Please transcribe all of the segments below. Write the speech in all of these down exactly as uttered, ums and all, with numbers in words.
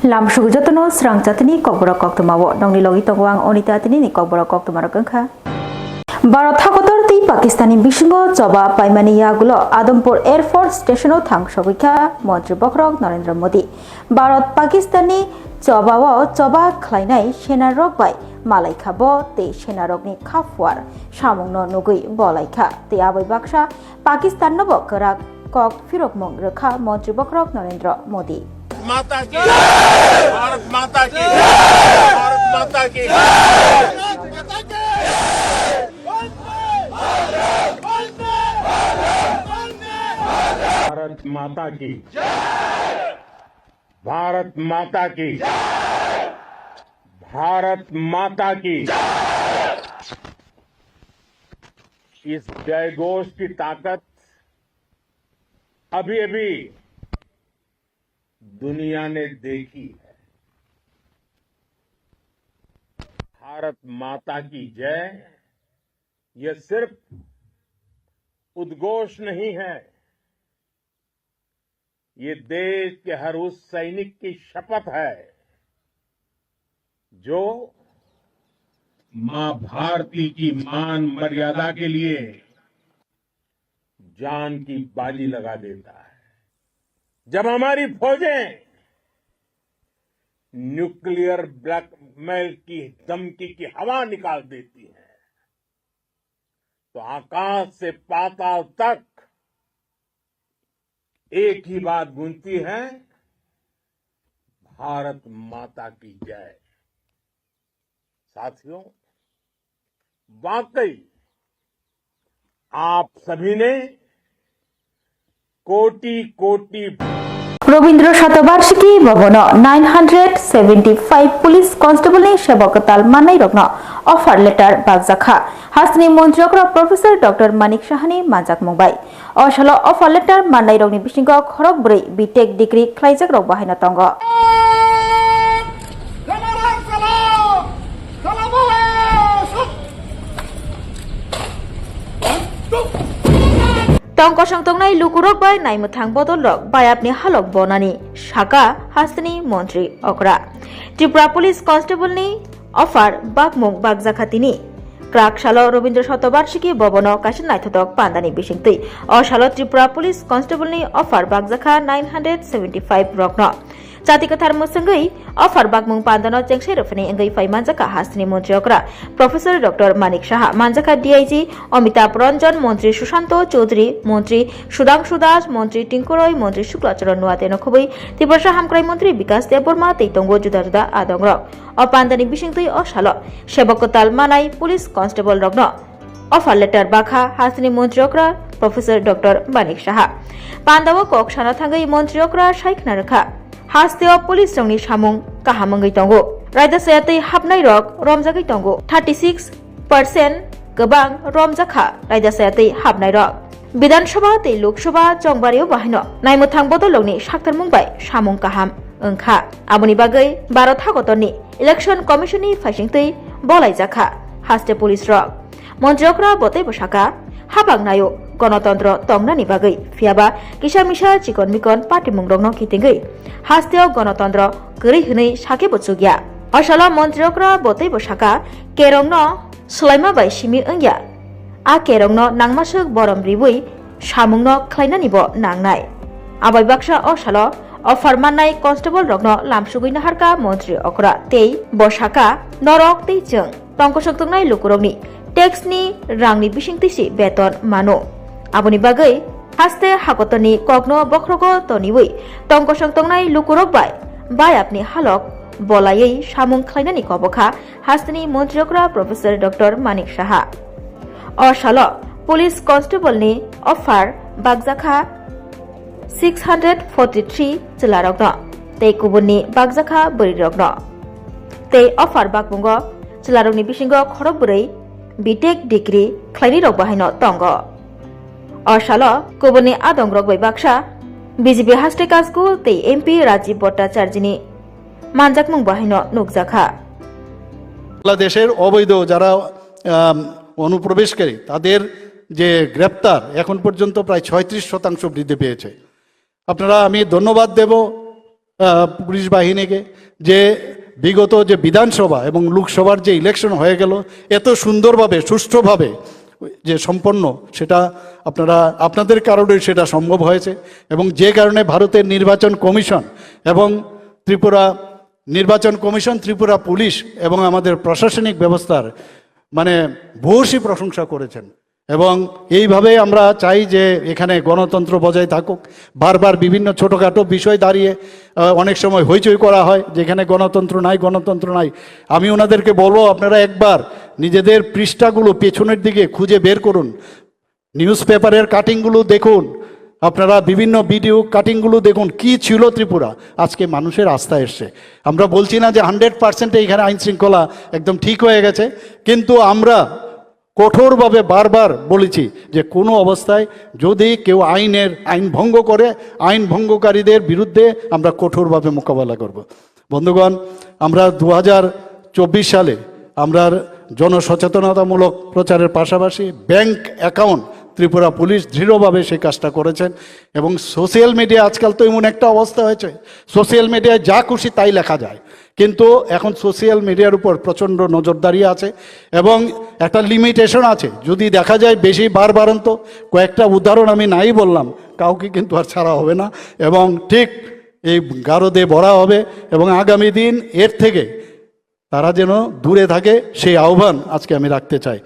Lamsugo jotono srang chatini kokborok koktwmao nongni logi tongo ang Onita, tinini kokborok koktwmarok wngkha. Bharat hakotor tei Pakistani bisingo choba paimani yagulo Adampur Air Force Station-o thang sogwi kha Montri Bokhorok Narendra Modi. Bharat Pakistani chobao choba khlainai senarok bai malai kha bo tei senarokni kha phuar samungno nugwi bolai kha tei aboni baksa Pakistan no bo kwrak kok phirokmung rwkha Montri Bokhorok Narendra Modi. माता की भारत माता की भारत माता की भारत माता की भारत माता की भारत माता की इस जयघोष की ताकत अभी अभी दुनिया ने देखी है। भारत माता की जय, यह सिर्फ उद्घोष नहीं है, ये देश के हर उस सैनिक की शपथ है जो मां भारती की मान मर्यादा के लिए जान की बाजी लगा देता है। जब हमारी फौजें न्यूक्लियर ब्लैकमेल की धमकी की हवा निकाल देती है, तो आकाश से पाताल तक एक ही बात गूंजती है, भारत माता की जय। साथियों, वाकई आप सभी ने कोटि कोटि Robindra Shatabarshiki Bhabono nine hundred seventy five Police Constable ni sebok kwtal mannairokno offer letter bakjakha hasteni montri okra Professor Doctor Manik Sahani manjakmung bai. O salo offer letter mannairokni bisingo khorok bwrwi B Tech degree khlaijakrok bo haino tongo. Tong kosong tongnai lukurok bai naimwthang bodolrok bayapni halok bonani saka hasteni montri okra. Tripura Police Constable ni offer bakmung bakjakha tini. Krak salo Robindra Shatabarshiki Bhabono kaisa naithotok pandani bisingtwi. O salo Tripura Police Constable ni offer bakjakha nine hundred seventy five rokno. Chati kwthar mwswngwi offer bakmung pandano chengsai rwphani wngwi phai manjakha hasteni montri okra Professor Doctor Manik Saha, manjakha D I G Amitabh Ranjan, montri Sushanto Chaudhary, montri Sudhangshu Das, montri Tinku Roy, montri Shukla Charan Noatia no khobwi Tiprasa hamkrai montri Bikas Debbarma tei tongo juda juda adongrok. O pandani bisingtwi o salo sebok kwtal manai police constable rokno offer letter bakha hasteni montri okra Professor Doctor Manik Saha. Pandao kok sana thangwi montri okra sai khna rwkha. Hasteo police rokni samung kaham wngwi tongo. Raida saya tei hapnai rok romjagwi tongo. Thirty six percent kwbang romjakha raida saya tei hapnai rok. Bidhan Sabha tei Lok Sabha chongbario bahaino naimwthang bodolrokni saktarmung bai samung kaham wngkha. Aboni bagwi Bharat hakotorni Election Commission ni phaisingtwi bolaijakha haste police rok. Montri okra bo teibo saka, hapang naio gonotontro tongnani bagwi, phiyaba kisa misa chikon mikon patimung rokno kitingwi hasteo gonotontro kwrwi hwnwi sakebo chukya. O salo montri okra bo teibo saka, kerongno swlaima bai simi wngya. A kerongno nangmaswk borom riwi samungno khlainani bo nangnai. Abai baksa o salo offer mannai constable rokno lamsugwi naharka montri okra tei bo saka, norok tei chwng tongkosong tongnai lukurokni tax ni rangni bisingtwi se beton mano. Aboni bagwi haste hakotorni kokno bokhrogo toniwi tongkosong tongnai lukurok bai bayapni halok bolaiwi samung khlainani kobokha hasteni montri okra Professor Doctor Manik Saha. O salo police constable ni offer bakjakha six hundred forty three chwlarokno tei kubunni bakjakha bwrwirokno. Tei offer bakmungo chwlarokni bisingo khorok bwrwi B Tech degree khlainai rok bahaino tongo. O salo kubunni adongrok bai baksa B J P haste Kasku tei M P Rajiv Bhattacharjini manjakmung bahaino nukjakha. বাংলাদেশের অবৈধ যারা, আম, অনুপ্রবেশকারী, তাদের যে গ্রেপ্তার এখন পর্যন্ত প্রায় ছয়ত্রিশ শতাংশ বৃদ্ধি পেয়েছে। আপনারা, আমি ধন্যবাদ দেব আহ, পুলিশ বাহিনীকে, যে বিগত যে বিধানসভা এবং লোকসভার যে ইলেকশন হয়ে গেল, এত সুন্দরভাবে, সুষ্ঠুভাবে যে সম্পন্ন, সেটা আপনারা, আপনাদের কারণে সেটা সম্ভব হয়েছে। এবং যে কারণে ভারতের নির্বাচন কমিশন এবং ত্রিপুরা নির্বাচন কমিশন, ত্রিপুরা পুলিশ এবং আমাদের প্রশাসনিক ব্যবস্থার, মানে, ভূয়সী প্রশংসা করেছেন। এবং এইভাবে আমরা চাই যে এখানে গণতন্ত্র বজায় থাকুক। বারবার বিভিন্ন ছোটোখাটো বিষয় দাঁড়িয়ে, আহ, অনেক সময় হইচই করা হয় যে এখানে গণতন্ত্র নাই, গণতন্ত্র নাই। আমি ওনাদেরকে বলবো, আপনারা একবার নিজেদের পৃষ্ঠাগুলো পেছনের দিকে খুঁজে বের করুন, নিউজ পেপারের কাটিংগুলো দেখুন, আপনারা বিভিন্ন ভিডিও কাটিংগুলো দেখুন, কি ছিল ত্রিপুরা, আজকে মানুষের আস্থা এসছে। আমরা বলছি না যে হান্ড্রেড পার্সেন্ট এখানে আইন শৃঙ্খলা একদম ঠিক হয়ে গেছে, কিন্তু আমরা কঠোরভাবে বারবার বলেছি যে কোনো অবস্থায় যদি কেউ আইনের, আইন ভঙ্গ করে, আইন ভঙ্গকারীদের বিরুদ্ধে আমরা কঠোরভাবে মোকাবেলা করব। বন্ধুগণ, আমরা দু হাজার চব্বিশ সালে আমরা জনসচেতনতামূলক প্রচারের পাশাপাশি ব্যাংক অ্যাকাউন্ট ত্রিপুরা পুলিশ দৃঢ়ভাবে সেই কাজটা করেছেন। এবং সোশ্যাল মিডিয়া, আজকাল তো এমন একটা অবস্থা হয়েছে, সোশ্যাল মিডিয়ায় যা খুশি তাই লেখা যায়, কিন্তু এখন সোশ্যাল মিডিয়ার উপর প্রচণ্ড নজরদারি আছে এবং একটা লিমিটেশন আছে। যদি দেখা যায় বেশি বাড়বাড়ন্ত, কয়েকটা উদাহরণ আমি নাই বললাম, কাউকে কিন্তু আর ছাড়া হবে না। এবং ঠিক এই গারদে ভরা হবে এবং আগামী দিন এর থেকে তারা যেন দূরে থাকে, সেই আহ্বান আজকে আমি রাখতে চাই।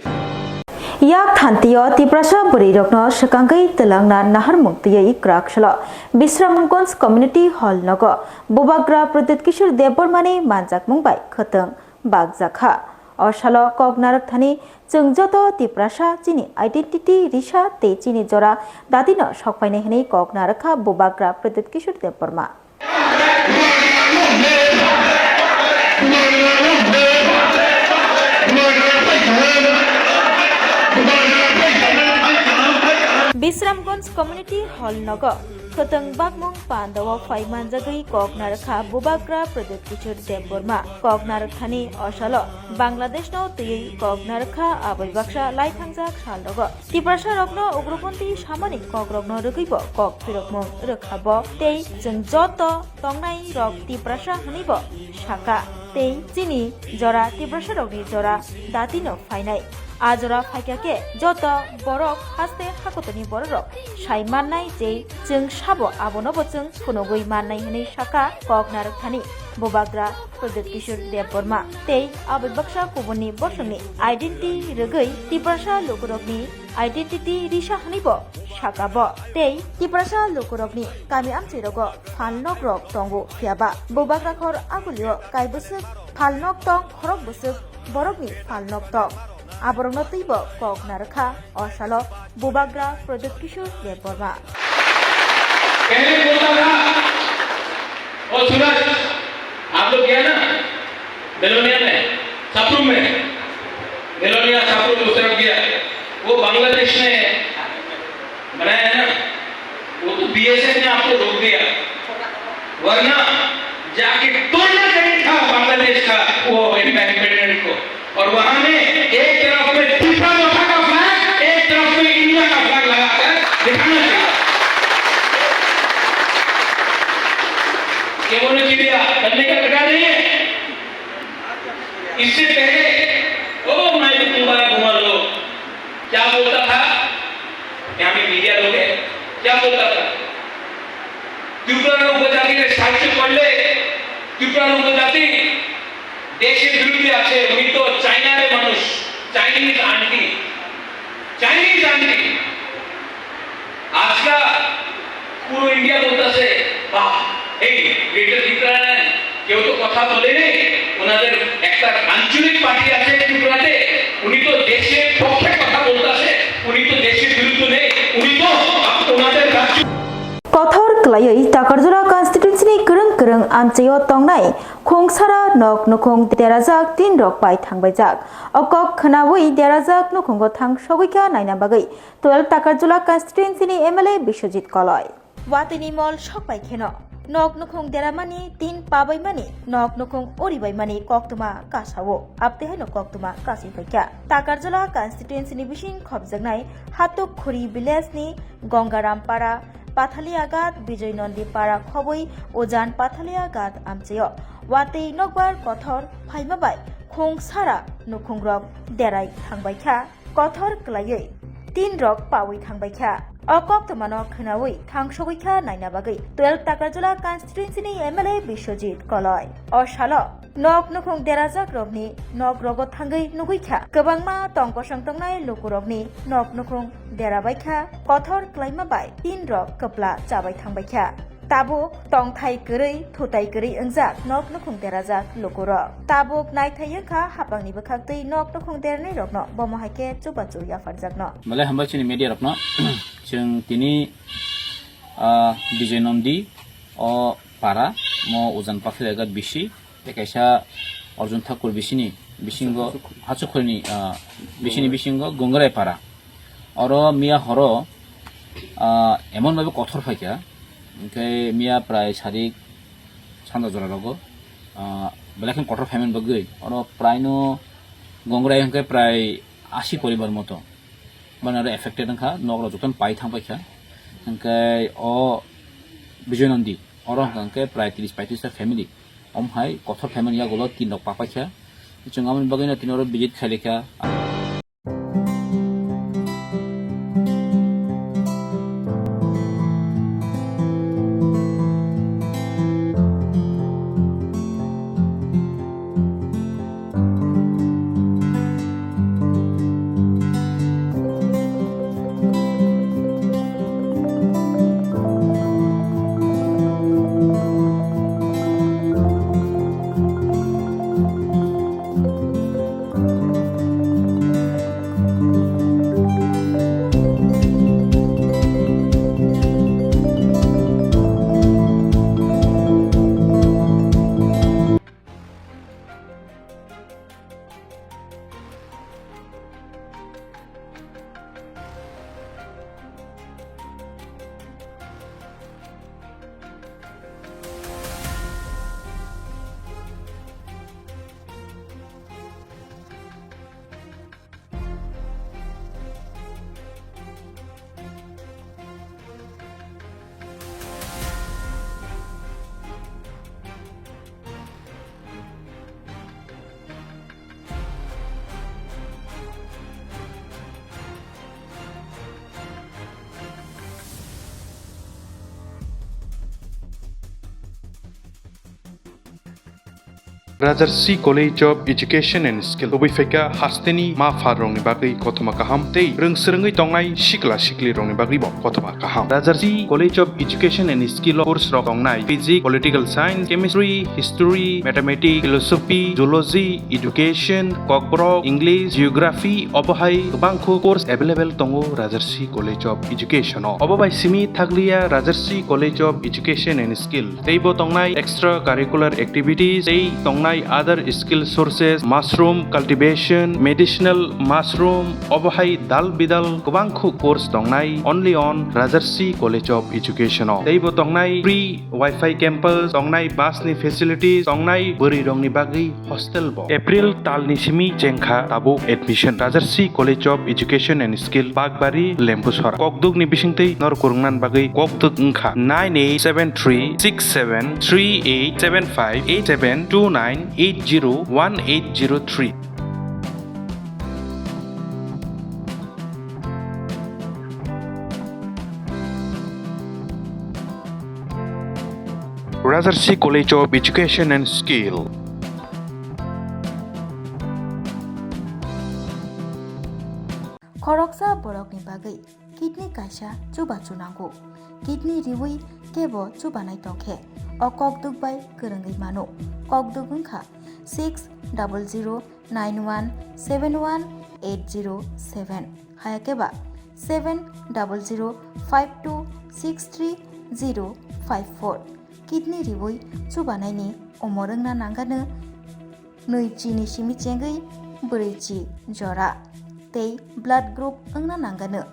Yak thanti o Tiprasa bwrwi rokno swkangwi twlangna naharmung twiwi kwrak salo Bisramganj Community Hall nogo Bubagra Pradyut Kishore Debbarmani manjakmung bai khwtwng bakjakha. O salo kok narwkthani chwng joto Tiprasa chini identity risa tei chini jora datino sokphainai hwnwi kok narwkha Bubagra Pradyut Kishore Debbarma. Bisramganj Community Hall nogo khwtwng bakmung pandao phai manjagwi kok narwkha Bubagra Pradyut Kishore Debbarma. Kok narwkthani o salo Bangladeshno twiwi kok narwkha aboi baksa lai thangjak sal rogo. Tiprasa rokno ugroponti samani kok rokno rwgwibo kok phirokmung rwkha bo tei chwng joto tongnai rok Tiprasa hwnwibo saka tei chini jora Tiprasa rokni jora datino phainai. A jora phaikha khe joto borok haste hakotorni bororok sai mannai je chwng sabo abonobo chwng phunugwi mannai hwnwi saka kok narwkthani Bubagra Pradyut Kishore Debbarma tei aboi baksa kubunni bosongni identity rwgwi Tiprasa lukurokni identity risa hwnwibo saka bo. Tei Tiprasa lukurokni kami amchairogo phalnokrok tongo, phiyaba Bubagrakhor agulio kai bwswk phalnok tong, khorok bwswk borokni phalnok tong. Aborokno twibo kok narwkha o salo Bubagra Pradyut Kishore Debbarma. पहले बोलता था, "ओ सूरज, आप लोग गया ना बेलोनिया में, सप्रुम में, बेलोनिया सप्रुम उस तरफ गया, वो बांग्लादेश ने बनाया है ना, वो तो बीएसएफ ने आपको रोक दिया, वरना जाके तोड़ना चाहिए था बांग्लादेश का वो इम्पैक्ट को।" और वहां में एक तरफ में तिपरा मोर्चा का फ्लैग, एक तरफ में इंडिया का फ्लैग लगाकर दिखाना चाहिए। ये बोलने के लिए करने का कटरा नहीं है। इससे पहले, ओ मैं तो तुम्हारा घुमा लो, क्या बोलता था? यहाँ पे मीडिया लोग हैं, क्या बोलता था? ত্রিপুরার উপজাতিকে সাহায্য করলে ত্রিপুরার উপজাতি দেশে বিরোধী আছে, উনি তো চাইনার মানুষ, চাইনিজ আন্টি, চাইনিজ আন্টি। আজকা পুরো ইন্ডিয়া বলতেছে, "বাহ, এই গ্রেটার ত্রিপুরা, কেউ তো কথা বলে নেই।" ওনাদের একটা আঞ্চলিক পার্টি আছে ত্রিপুরাতে, উনি তো দেশের পক্ষে কথা বলতেছে, উনি তো দেশের বিরুদ্ধে নেই, উনি তো ওনাদের রাজ্য Kothor kwlaiwi Takarjala constituency ni kwrwng kwrwng amchaio tongnai khungsara nok nukhung derajak tin rok bai thangbaijak. O kok khwnawi derajak nukhungo thang sogwi kha naina bagwi twelve Takarjala constituency ni M L A Biswajit Koloi. Watwi ni mol sok bai kheno nok nukhung deramani tin pabaimani nok nukhung uribaimani koktwma kasao. Abtwi haino koktwma kasui phaikha. Takarjala constituency ni bising khopjaknai Hatuk Khuri village ni Gongarampara Pathaliagat Bijoy Nondi para khobwi Ujan Pathaliagat amchaio watwi nokbar kothor phaima bai khung sara nukhungrok derai thangbaikha. Kothor kwlaiwi tin rok pawi thangbaikha. O koktwmano khwnawi thangsogwi kha naina bagwi twelve Takrajula constituency ni M L A Biswajit Koloi. O salo nok nukhung derajak rokni nok rogo thangwi nugwi kha. Kwbangma tong kosong tongnai lukurokni nok nukhung derabaikha. Kothor kwlaima bai tin rok kwpla chabai thangbaikha. Tabuk tongthai kwrwi, thutai kwrwi wngjak nok nukhung derajak lukurok. Tabuk naithai wngkha hapangni bwkhaktwi nok nukhung deranairokno, bomo hai khe chubachu yapharjakno. Belai hambai chini media rokno. Chwng tini, ah, Bijoy Nondi o para, mo Ujan Pathaliagat bisi, tei kaisa Arjun Thakur bisini bisingo, Hachukhurni, ah, bisini bisingo Gongrai para. Oro miya horo, ah, emon bhabe kothor phaikha, hwnkhe miya prai sarik sanda jora rogo, ah, belai khe kothor phaimani bagwi oro praino Gongrai hwnkhe prai asi poribar moto. Bana oro affected wngkha, nok rok jotono pai thang paikha. Hwnkhe o Bijoy Nondi, oro hwnkha hwnkhe prai tris paitris ta family. Om hai kothor phaimani yagulo tin rok pa paikha. Chwng aboni bagwino tini oro visit khailai kha. Rajarsi College of Education and Skill, kubui phaikha hasteni ma pha rokni bagwi kothoma kaham tei rwng swrwngwi tongnai sikla sikli rokni bagwi bo kothoma kaham. Rajarsi College of Education and Skill o course rok tongnai Physics, Political Science, Chemistry, History, Mathematics, Philosophy, Zoology, Education, Kokborok, English, Geography, obo hai kwbangkho course available tongo Rajarsi College of Education o. Obo bai simi thakliya Rajarsi College of Education and Skill. Teibo tongnai extra curricular activities, tei tongnai other skill sources, mushroom cultivation, medicinal mushroom, obo hai dal bidal kwbangkho course tongnai only on Rajarsi College of Education o. Teibo tongnai free Wi-Fi campus, tongnai bus ni facilities, tongnai bwrwi rokni bagwi hostel bo. April tal ni simi chengkha tabuk admission. Rajarsi College of Education and Skill, Bakbari, Lembusora. Kokduk ni bisingtwi nor kwrwngna bagwi kokduk wngkha nine eight seven three six seven three eight seven five eight seven two nine eight zero one eight zero three. Rajarsi College of Education and Skill. Khoroksa borokni bagwi kidney kaisa chubachu nango. Kidney riwi kebo chubanai tongkhe, o kokduk bai kwrwngwi mano. Kokduk wngkha six double zero nine one seven one eight zero seven, hayakhe ba seven double zero five two six three zero five four. Kidney riwi chubanaini omor wngna nangano nwi chini simi chengwi brwi chi jora tei blood group wngna nangano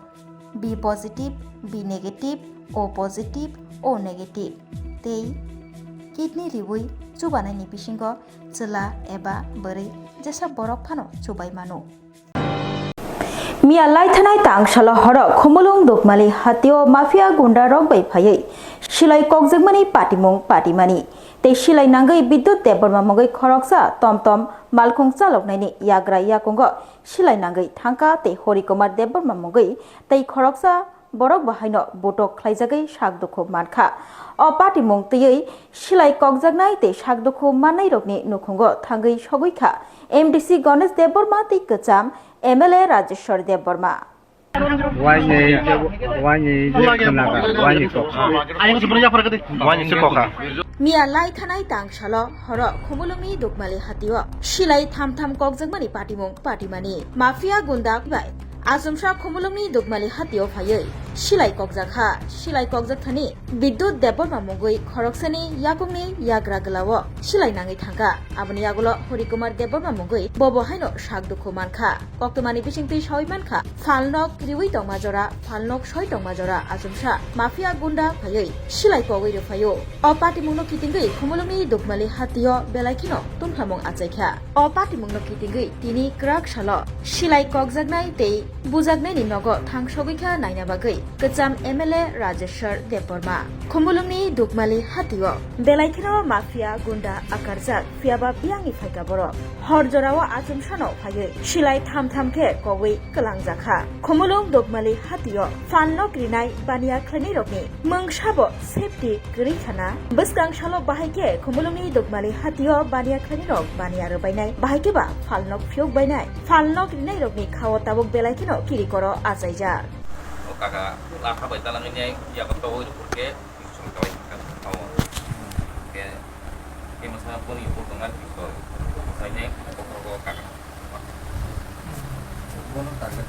B positive, B negative, O positive, O negative tei kidney riwi chubanaini bisingo chwla eba bwrwi jesa borok phano chubai mano. Miya laithanai tangsalo horo Khumulwng Dukmali hatio mafia gunda rok bai phaiwi silai kokjakmani patimung patimani tei silai nangwi Bidyut Debbarma mungwi khoroksa tom tom malkhung chaloknaini yagra yakungo silai nangwi thangkha tei Hori Kumar Debbarma mungwi tei khoroksa borok bo haino butok khlaijagwi sak dukhu mankha. O patimung twiwi silai kokjaknai tei sak dukhu mannairokni nukhungo thangwi sogwi kha M D C Ganesh Debbarma tei kwcham M L A Rajeshwar Debbarma. Waini je, waini je khnaga, waini kokha. Waini se kokha. Miya lai thanai tangsalo horo Khumulwngni Dukmali hatio silai tham tham kokjakmani patimung patimani mafia gunda bai achomsa Khumulwngni Dukmali hatio phaiwi silai kokjakha. Silai kokjak thani Bidyut Debbarma mungwi khoroksani yakungni yagra glao silai nangwi thangkha. Aboni yagulo Hori Kumar Debbarma mungwi bobo haino sak dukhu mankha. Koktwmani bisingtwi sawi mankha, phalnok riwi tongma jora, phalnok soi tongma jora achomsa mafia gunda phaiwi silai kogwi rwphaio. O patimungno kitingwi Khumulwngni Dukmali hatio belai kheno tungkhamung achaikha. O patimungno kitingwi tini kwrak salo silai kokjaknai tei bujaknaini nogo thangsogwi kha naina bagwi kwcham M L A Rajeshwar Debbarma. Khumulwngni Dukmali hatio belai kheno mafia gunda akarjak, phiyaba biyangni phaikha borok. Hor jorao achomsano phaiwi silai tham tham khe kogwi kwlangjakha. Khumulwng Dukmali hatio phalnok rinai baniya khlainairokni mungsabo safety kwrwi khana. Bwskang salo bahai khe Khumulwngni Dukmali hatio baniya khlainairok baniya rwbainai, bahai khe ba phalnok phiyok bainai. Phalnok rinairokni khao tabuk belai kheno kirikoro achaijak. O kaka, latha bai dalangwi nai, yago togwi rw phurkhe, Song tawai kha, tamo. Ke, ke masa boni bo tongan pistol. Saine, kokro ko kaka. Bono target.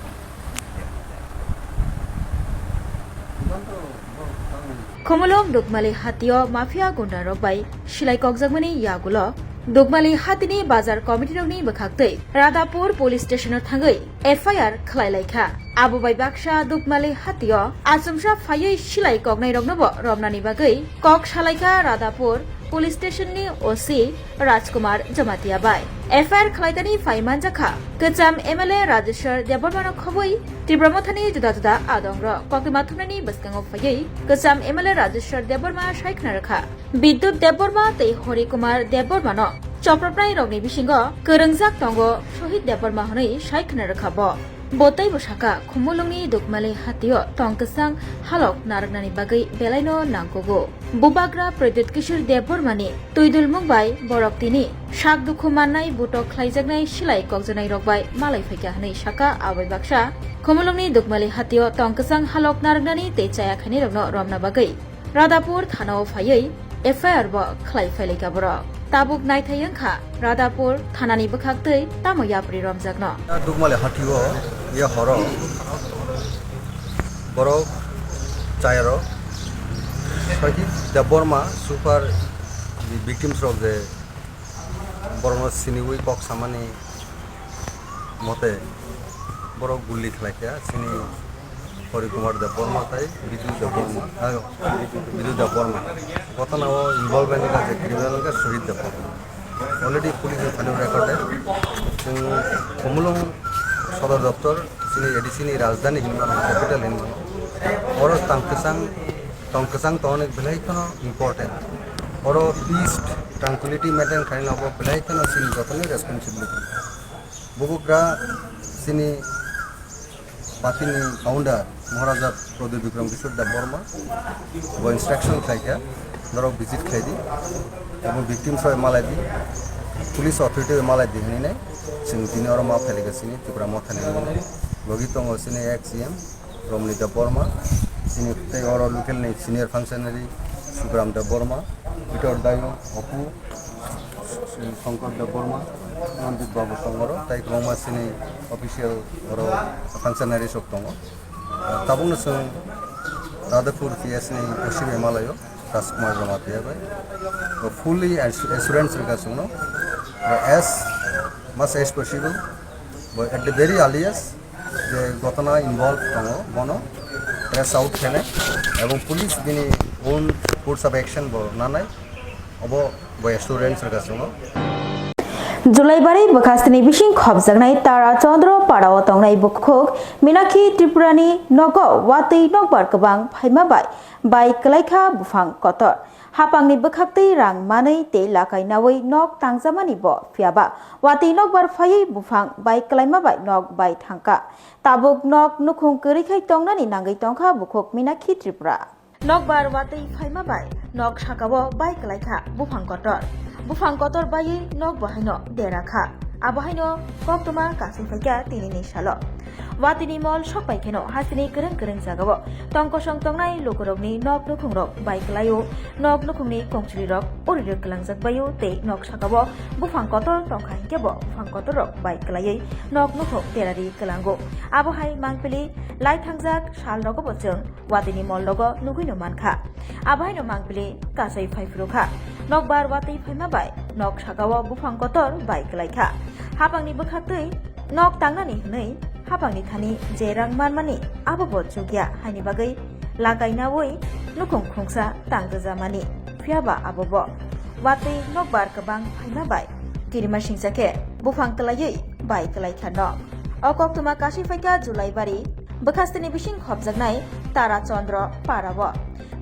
Khumulwng Dukmali hatio mafia gunda rok bai silai kokjakmani yagulo Dukmali hatini bazar committee rokni bwkhaktwi Radhapur police station o thangwi F I R khlai laikha. Abo bai baksa Dukmali hatio achomsa phaiwi silai koknai rokno bo romnani bagwi kok salaikha Radhapur police station ni O C Rajkumar Jamatia bai. F I R khlaitani phai manjakha kwcham M L A Rajeshwar Debbarmano khobwi Tipra Mothani juda juda adongrok kokti mathumnani bwskango phaiwi kwcham M L A Rajeshwar Debbarma sai khna rwkha. Bidyut Debbarma tei Hori Kumar Debbarmano chopropnai rokni bisingo kwrwngjak tongo Shohid Debbarma hwnwi sai khna rwkha bo. Bo teibo sakha, Khumulwngni Dukmali hatio tong kwchang halok narwknani bagwi belaino nangkugo. Bubagra Pradyut Kishore Debbarmani twidulmung bai borok tini sak dukhu mannai butok khlaijaknai silai kokjaknai rok bai malai phaikha hwnwi sakha. Aboni baksa Khumulwngni Dukmali hatio tong kwchang halok narwknani tei chaya khainai rokno romna bagwi Radhapur thanao phaiwi F I R bo khlai phailaikha borok. Tabuk naithai wngkha Radhapur thanani bwkhaktwi tamo yapri romjakno. Dukmali hatio ye horo borok chayaro Sajid Debbarma super victims rok je borokno siniwi kok samani mote borok guli khlaikha chini Hori Kumar Debbarma tai Bidu Debbarma, ah, Bidu Debbarma. Gotana o involve wngkha je criminal wngkha Suhit Debbarma. Already police o thani recorded. Chwng Khumulwng Sodor Doptor chini A D C ni rajdhani hinmano, capital hinmano. Oro tang kwchang, tong kwchang tongni belai kheno important. Oro peace, tranquility maintain khaina bo belai kheno chini jotono responsibility. Bubagra chini party ni founder Maharaja Pradyut Bikram Kishore Debbarma bo instruction khlaikha, norok visit khlaidi, ebong victims rok malai di, police authority rok malai di hinwi nai, chwng tini oro ma phailika chini Tipra Mothani hinwi nai. Logi tongo chini ex C M Romni Debbarma, chini tei oro local ni senior functionary Subram Debbarma, Peter Dayung, Opu, Shankar Debbarma, Manjit Babu tongoro, tai kwbangma chini official oro functionaries rok tongo. Tabukno chwng Radhapur P S ni O C bai malaio, Rajkumar Jamatia bai. Bo fully assu-, assurance rwkha chwngno. Bo as much as possible, bo at the very earliest, je gotona involved tongo, bono trace out khenai, ebong police bini own course of action bo nanai, obo bo assurance rwkha chwngno. Julaibari bwkhastini bising khopjaknai Tara Chandra parao tongnai bukhuk Minakhi Tripurani nogo watwi nokbar kwbang phaima bai bai kwlaikha buphang kotor. Hapangni bwkhaktwi rang manwi tei lakai naui nok tangjamani bo, phiyaba watwi nokbar phaiwi buphang bai kwlaima bai nok bai thangkha. Tabuk nok nukhung kwrwi khai tongnani nangwi tongkha bukhuk Minakhi Tripura. Nokbar watwi phaima bai nok sakao bai kwlaikha buphang kotor. Buphang kotor baiwi nok bo haino dera kha. Abo haino koktwma kasui phaikha tinini salo. Watwini mol sok pai kheno hasteni kwrwng kwrwng jagao tongkosong tongnai lukurokni nok nukhungrok bai kwlaio, nok nukhungni kongchulirok uri rwk kwlangjak baio tei nok sakao buphang kotor tongkha hinkhe bo buphang kotorrok bai kwlaiwi nok nukhung derari kwlango. Abo hai mangpili lai thangjak salrogo bo chwng watwini mol rogo nugwino mankha. Abo haino mangpili kasai phai phuru kha. Nokbar watwi phaima bai nok sakao buphang kotor bai kwlaikha. Hapangni bwkhaktwi nok tangnani hwnwi hapangni thani je rang manmani abo bo chukya haini bagwi lakai naui nukhung khungsa tang gwjamani. Phiyaba abo bo watwi nokbar kwbang phaima bai kirima singsa khe buphang kwlaiwi bai kwlaikha nok. O koktwma kasui phaikha Julaibari bwkhastini bising khopjaknai Tara Chandra parao.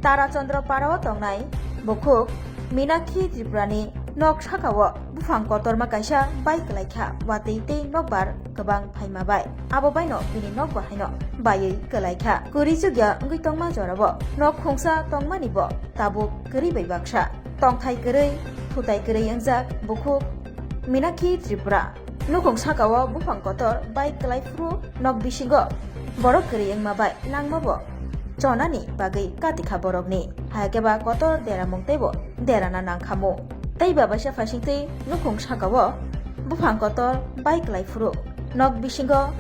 Tara Chandra parao tongnai bukhuk Minakhi Tripurani nok sakao buphang kotorma kaisa bai kwlaikha watwi tei nokbar kwbang phaima bai. Abo baino bini nok bo haino baiwi kwlaikha. Kwrwi chukya wngwi tongma jorao nok khungsa tongmani bo tabuk kwrwi bai baksa. Tongthai kwrwi, thutai kwrwi wngjak bukhuk Minakhi Tripura. Nukhung sakao buphang kotor bai kwlai phuru nok bisingo borok kwrwi wngma bai langma bo chonani bagwi kati kha borokni. Hayakhe ba kotor deramung teibo derana nang kha mu. Tei ba baisa phaisingtwi nukhung sakao buphang kotor bai kwlai phuru nok bisingo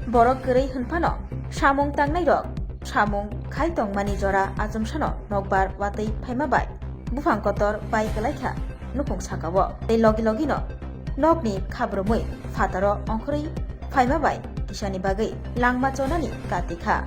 borok kwrwi hwn phano samung tangnai rok samung khai tongmani jora achomsano nokbar watwi phaima bai buphang kotor bai kwlai kha nukhung sakao. Tei logi logino nokni khabrumwi phataro ongkhorwi phaima bai kisani bagwi langma chonani kati kha.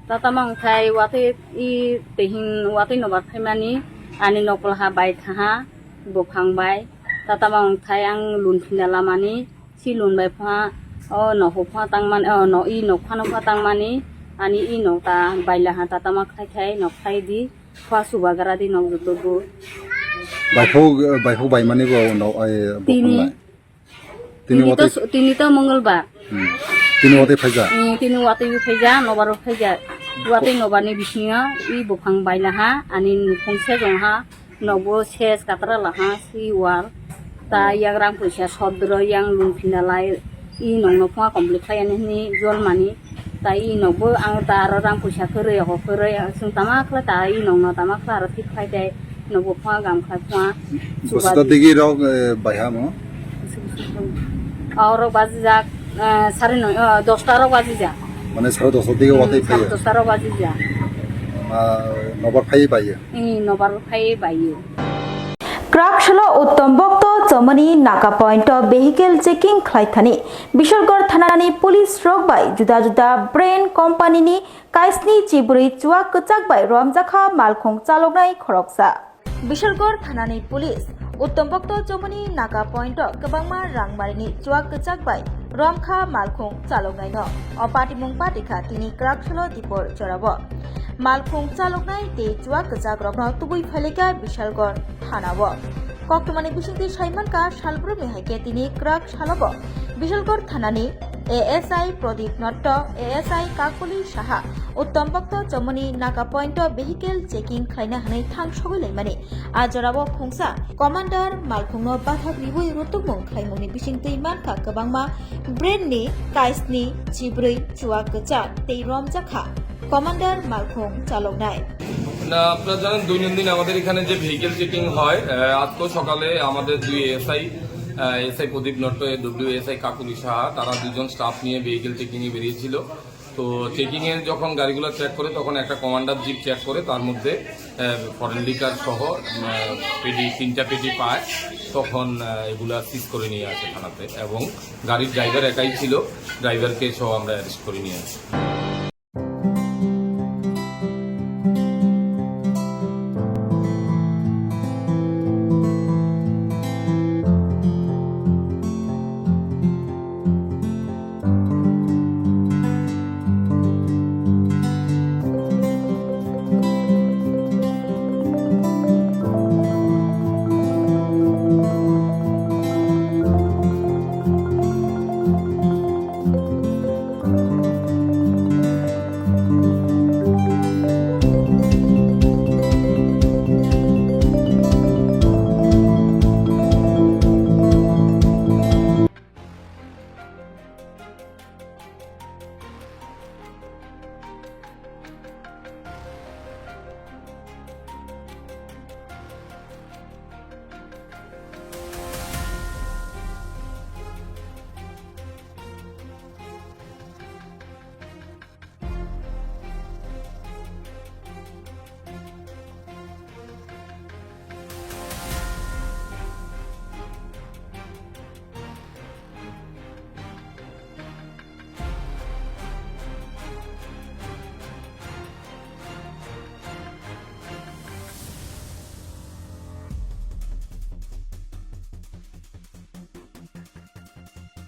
Tatama wngthai watwi i tehin watwi nobar phaimani ani nokolaha bai thaha buphang bai. Tatama wngthai ang lun phina lamani si lun bai pha o noho pha tangmani o no i nok phano pha tangmani ani i nok ta bailaha tatama khai khai nok khai di. Khua subagra di nok joto bo. Baiphu, baiphu baimani bo no, ai, Tini. Bokhongnai. Tini Tini to wate, su-, tini to Mongolbar. Hmm. Tini wate phaija. Hmm, tini wate phaija, nobar phaija. Wate nobar ni bisinga, i buphang bailaha, ani nukhung sejongha, nokbo ses katralaha, si wal. Ta yak rang puisa sodro yang lung phina lai, i nokno phunga complete khlai ani hwnwi jol mani. Ta i nokbo ang ta aro rang puisa kwrwi, oko kwrwi, ang chwng tama khlai ta i nokno tama khlai aro thik khlai tei nokbo phunga gam khlai phunga. Bwswk ta digi rok, eh, baiha mo? Oro bajijak, eh, sare noi, eh, dosta rok bajijak. Mane sare dosta digi watwi phaiyo? Sare dosta rok bajijak. Ah, nobar phaiwi baiyo? I nobar phaiwi baiyo. Kraksalo Uttom Bhakta Chomoni Naka Point o vehicle checking khlai thani Bishalgarh thanani police rok bai juda juda brand company ni kaisni chibrwi chuak kwchak bai romjakha malkhung chaloknai khoroksa. Bishalgarh thanani police Uttom Bhakta Chomoni Naka Point o kwbangma rangmarini chuak kwchak bai romkha malkhung chaloknaino. O patimung patikha tini Kraksalo Dipor jorao. Malkhung chaloknai tei chuak kwchak rokno tubui phailika Bishalgarh thanao. Koktwmani bisingtwi saimankha salbrumni haikhe tini Kraksalobo Bishalgarh thanani A S I Pradip Notto, A S I Kakuli Saha, Uttom Bhakta Chomoni Naka Point o vehicle checking khlaina hwnwi thang sogwi laimani. A jorao khungsa commander malkhungno bathak riui rutukmung khlaimungni bisingtwi mankha kwbangma brand ni kaisni, chibrwi, chuak kwchak tei romjakha commander malkhung chaloknai. না, আপনারা জানেন, দৈনন্দিন আমাদের এখানে যে vehicle checking হয়, আহ, আজকেও সকালে আমাদের দুই এসআই, আহ, এসআই প্রদীপ নট্ট, এডব্লিউ এসআই কাকুলি সাহা, তারা দুজন স্টাফ নিয়ে ভেহিকেল চেকিংয়ে বেরিয়েছিল। তো চেকিংয়ে যখন গাড়িগুলো চেক করে, তখন একটা কমান্ডার জিপ চেক করে, তার মধ্যে, আহ, ফরেন লিকার সহ, আহ, পেটি, তিনটা পেটি পায়। তখন, আহ, এগুলা সিজ করে নিয়ে আসে থানাতে এবং গাড়ির ড্রাইভার একাই ছিল, ড্রাইভারকে সহ আমরা অ্যারেস্ট করে নিয়ে আসি।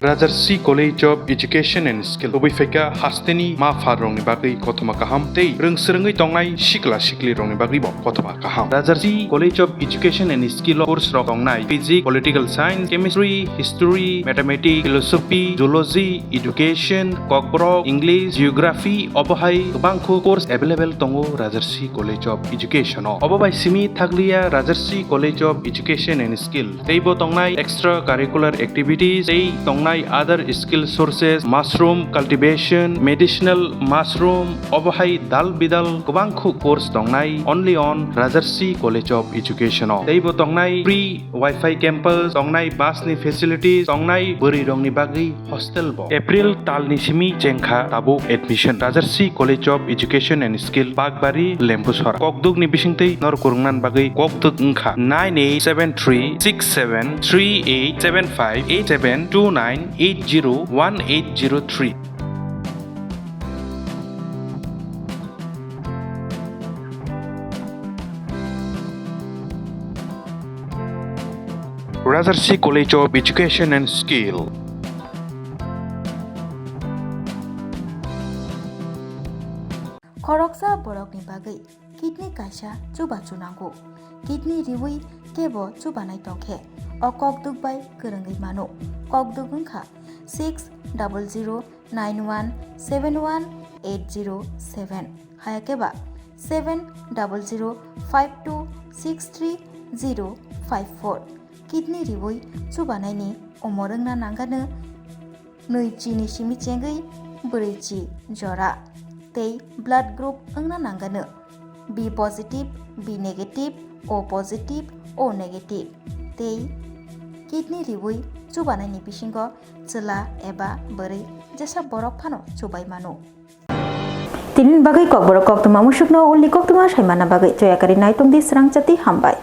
Rajarsi College of Education and Skill tubui phaikha hasteni ma pharrokni bagwi kothoma kaham tei rwngswrwngwi tongnai sikla siklirokni bagwibo kothoma kaham. Rajarsi College of Education and Skill o course rok tongnai Physics, Political Science, Chemistry, History, Mathematics, Philosophy, Zoology, Education, Kokborok, English, Geography, obo hai kwbangkhu course available tongo Rajarsi College of Education o. Obo bai simi thakliya Rajarsi College of Education and Skill teibo tongnai extra curricular activities tei tongnai other skill sources, mushroom cultivation, medicinal mushroom, obo hai dal bidal kwbangkhu course tongnai only on Rajarsi College of Education o. Teibo tongnai free Wi-Fi campus, tongnai bus ni facilities, tongnai bwrwi rokni bagwi hostel bo. April talni simi chengkha tabuk admission. Rajarsi College of Education and Skill, Bakbari, Lembusora. Kokduk ni bisingtwi norok kwrwngna bagwi kokduk wngkha nine eight seven three six seven three eight seven five eight seven two nine eight zero one eight zero three. Rajarsi College of Education and Skill. Khoroksa borokni bagwi kidney kaisa chubachu nango. Kidney riwi kebo chubanai tongkhe o kokduk bai kwrwngwi mano. Kokduk wngkha six double zero nine one seven one eight zero seven, hayakhe ba seven double zero five two six three zero five four. Kidney riwi chubanaini umor wngna nangano nwi chini simi chengwi bwrwi chi jora tei blood group wngna nangano B positive, B negative, O positive, O negative tei kidney riwi chubanaini bisingo chwla eba bwrwi jesa borok phano chubai mano. Tini bagwi kokborok koktwma musukno ulni koktwma saimana bagwi choyakari naitung di srangchati hambai.